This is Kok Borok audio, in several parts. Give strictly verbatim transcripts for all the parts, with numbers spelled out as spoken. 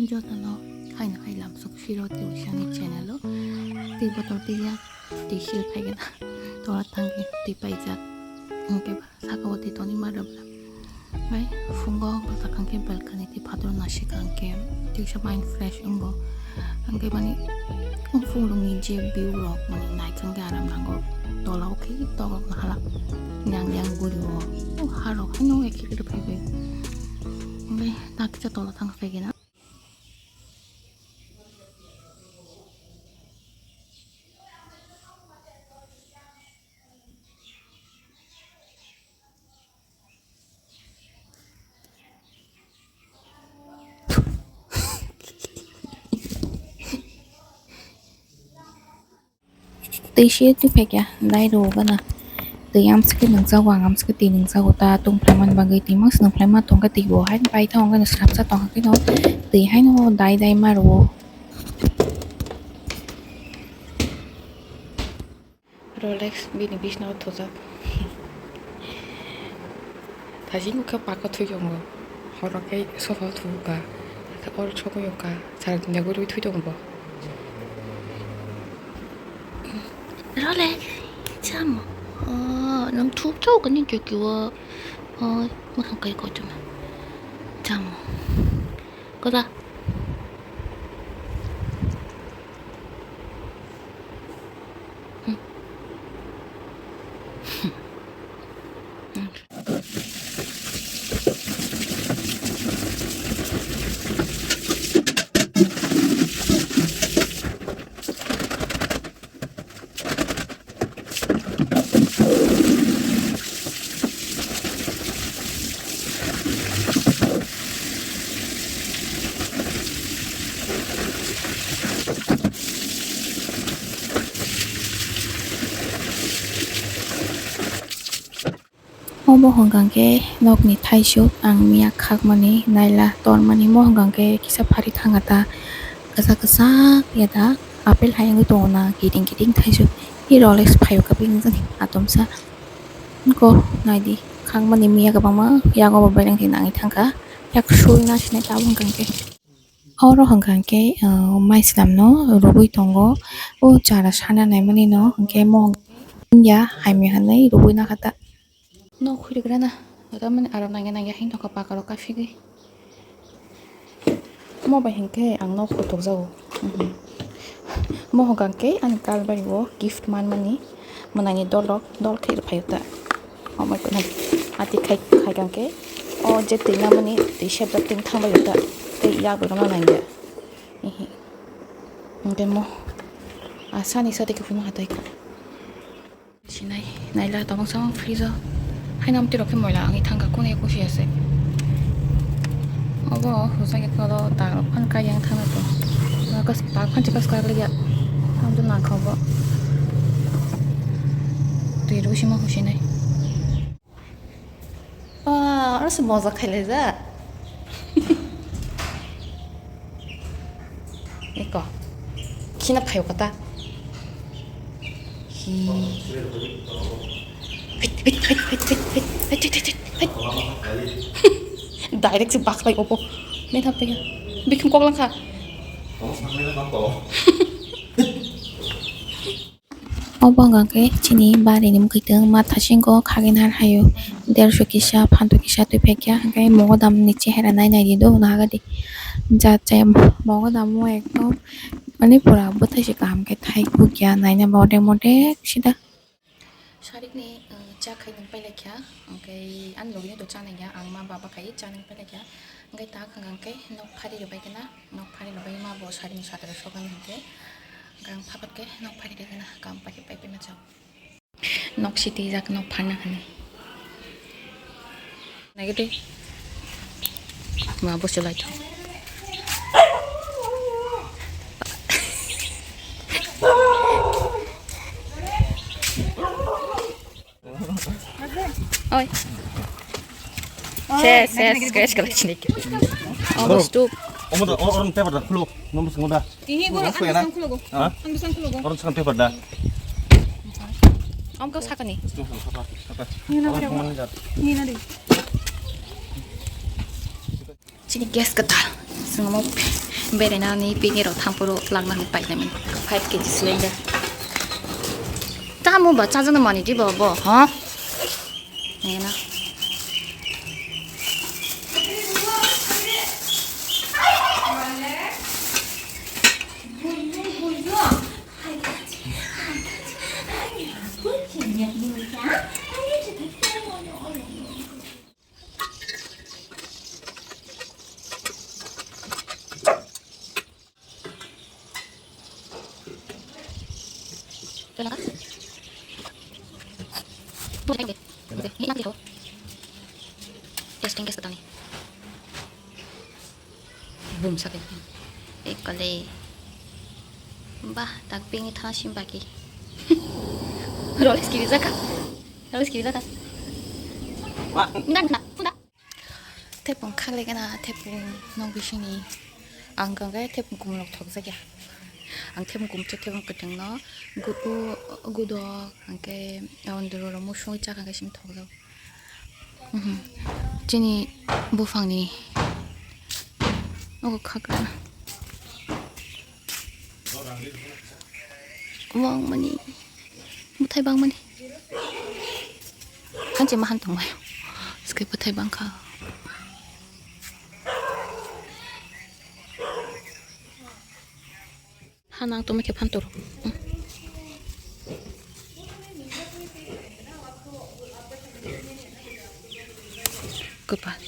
Jotono haino hai lamsok siro twi sani channel o twi botol twi ya twi sil phaigena tola thangkhe twi paijak hwnkhe ba saka o twi toni ma rwbla bai phungo bwsa khangkhe balcony twi phataro nasika hwnkhe twisa mind fresh wngo hwnkhe mani phungrokni je view rok mani naithangkhe aram nango tola o khe tokok hala yang yang guri o harok haino ekhe khe phaibai hwnkhe nakisa tola thang phaigena. Twi se twi phaikya dai rw gana twi amswkhe nungjago ang amswkhe twi nungjago ta tungphlai man bagwi twi mangsi nungphlai ma tongkha twi bo haino paithak ongkhe swrapsa tongkha kheno twi haino dai dai ma rw. Rolex bini bisna o thojak. Thajin khe paka thwi tongo. Horo khe sofa thubukha. Khe oro sogwi wngkha. Sara tinta guriwi thwi tongo bo. Rolex, chamo. Oh, nang thuk chau kani joki wo. Oh, ma kang kai ko chuma. Chamo. Koda. Obo hwnkha khe nokni thaisuk ang miya khakmani naila tormani mo hwnkha khe kisa phari thangkha ta kwchak kwchak ya da apple hai wngwi tongo na kiting kiting thaisuk hi Rolex phaio khe bini jani atomsa ko naidi khakmani miya kwbangma yago bo beleng khe nangwi thangkha yak sui na sinai tabuk hwnkha khe. Oro hwnkha khe, ah, mai swnamno rwgwi tongo. O chara sana naimani no hwnkhe mohong ya hamya hwnwi rwgwi nakha ta. Nok khurigrana, tamani aram nangya nangya hinwi nokha paka rok kaphigwi. Mo bai hinkhe ang nok kutukjago. Mhm. Mo hwnkha khe ani kalbari o gift manmani. Mwnangni dolrok dol khe rwphaio ta. Oh my God, ati khai, khai kang khe. O je twi namani twi sebjak twi thangbai ta. Tei yak bai rwna nangya. Ehe. Hwnkhe mo. A sani sati khe phunukha tei. Sinai, naila tabuk samung freeze o. Haino amtwi rok khe moila wngwi thangkha, kunu ekusi ase. Obo hujak ekho tak rok phan kai yang thangna to. Kas tak phan chikas kar liya. Amtwi nangkha obo. Twi rw sima husinai. Ah, oro se moja khailai ja. Eko. Khina phaio kata. Hi. Hit, hit, hit. Direct se baklai obo. Methap tega. Bikhim kok langkha. Obo hwnkha khe chini barini mwkhwtwng ma thasingo khagwi nar haio derso kisa phanto kisa twi phaikya hwnkhe mogodam ni chehera nai naidi do hwnwi hagadi jat jat mogodam o ekdom mane pura bwthai se kaham khe thai kukya naina modek modek sida. Sarikni, uh, cha khai nwng pailai kha, hwnkhe ani logini to cha nangya, ang ma baba khai cha nwng pailai kha, hwnkhe ta khwngkhe nok phari rwbai khe na, nok phari rwbai ma bo sarikni satro sokani hwnkhe, hwnkhe ang phapat khe nok phari rwgwi na, kam pai pai pai ma chao. Nok sitijak nok pharna hwnwi. Nagede. Ma bosi lai thang. Oi. Ses, ses, scratch kala chini. Omo stup. Omo da, omo paper da, khulo. Nomor singo da. Ihi, borok ang bwsang khulugo. Ha? Ang bwsang khulugo. Borok bwsang paper da. Ang kau sakani. Sapa, sapa. Ni na, ni na di. Chini gas kata. Singo mo. Berainani pini rok thamporo langna hwnwi painani five K G cylinder. Tamo ba chajakna mani di bo bo, ha? Nena. Testing case tani. Boom sakhe. Ekale. Bah, tak pini thana sim baki. Rolex kiri jaka. Rolex kiri jaka. Wah. Nda, nda, nda. Tepung khakle gana, tepung nok bisingni. Ang kangke tepung kumlok thokjakya. Ang tepung kumchuk, tepung kwtwngno gu-, u-, gudok, hwnkhe ondoro musung chakha khe simi thokjak. Mhm. Chini buphangni nogo khakrana. Wng mani, bwthai bangmani. Hanchi mahan tongmai. Skai bwthai bangkha. Hanang tongma khe phan toro. Kwpal.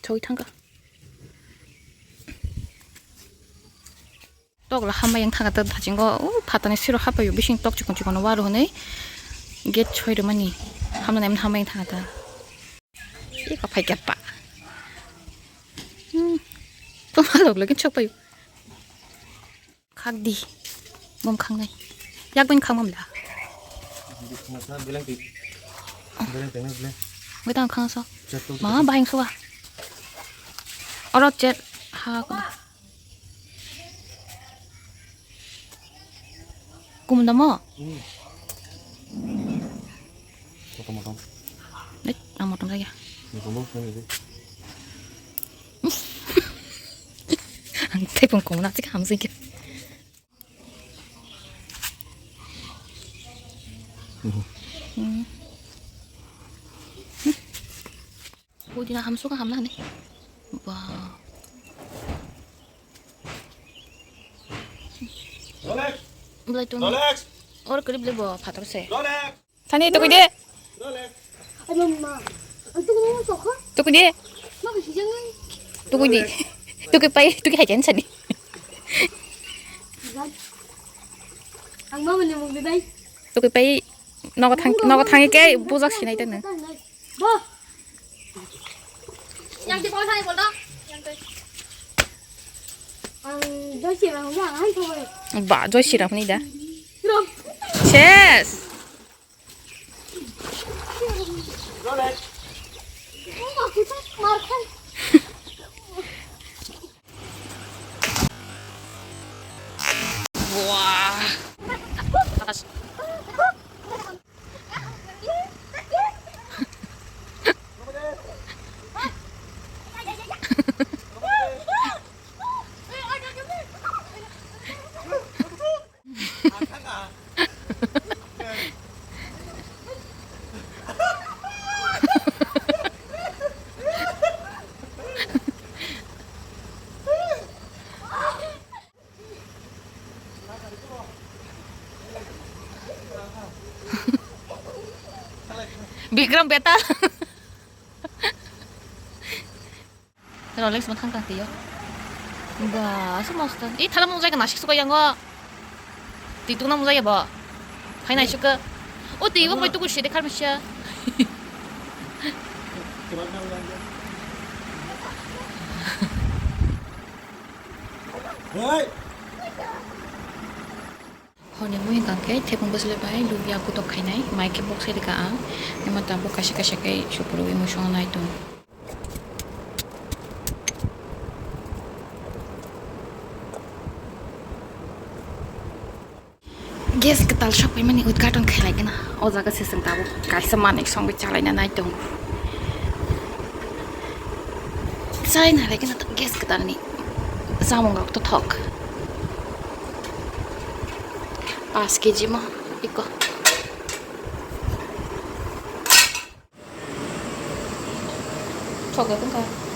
Choi thangka. Tokla hambai wng thangkha ta thachingo, o phatani siro hapaio bising tok chikon chikon waro hwnwi gate soi rwmani hamnani hambai wng thangkha ta. Eko phaikha pa. Hmm. Toma lok lok sok paio. Khak di. Bom khangnai. Yak bini khangmam da. Beleng ti. Beleng tengna beleng. Witang khangso. Chat tu. Ma bahing suwa. Oro chat ha ko. Kumda mo? Hmm. Motom motom. Eh, ang motom lagi. Motom mo, kami tu. Ang tepung kumna sih kamu sih. Hmm. Pudina hamsuka hamna hane. Ba. Rolex. Belai tung. Rolex. Or kerip le bo phator se. Rolex. Thani tukui de. Rolex. Ayo ma. Ang tukui mo sokha. Tukui de. Ma ko sijang ngai. Tukui di. Tukui pai, tukui hai jan sani. Ang ma mani mung de dai. Tukui pai. Nogo thang, nogo thangi ke bujak sinai tene. Bo. Yang di bol thani bol do. Yang tu. Ang Joy Siram yang hai thoi. Ba, Joy Siram ni da. Rom. Ses. Rolex. Oh, aku tak markai. Wah. Atas. Bikram Betal. Rolex mo thang tang tiyo. Ba, asa mosto. I thala mung jai ka nasik suka yango. Ti tuna mung jai bo. Phai nai suka. O ti bo poi tuku sidi khar misia. Hoi. Horni mui hwnkha khe thepung bwswlwi bai lubya kutok khainai, mai khe bok sai rwkha ang. Emo tabuk kaisa kaisa khe suphuru mui songna nai tongo. Gas kwtal sokpaimani udghaton khailai gana. O jaga se chwng tabuk kaisa manwi songwi chalaina nai tongo. Chai nai lai khe no gas kwtal ni chamung rok to thok. Paanch kg mo iko. Thok ya tongkha.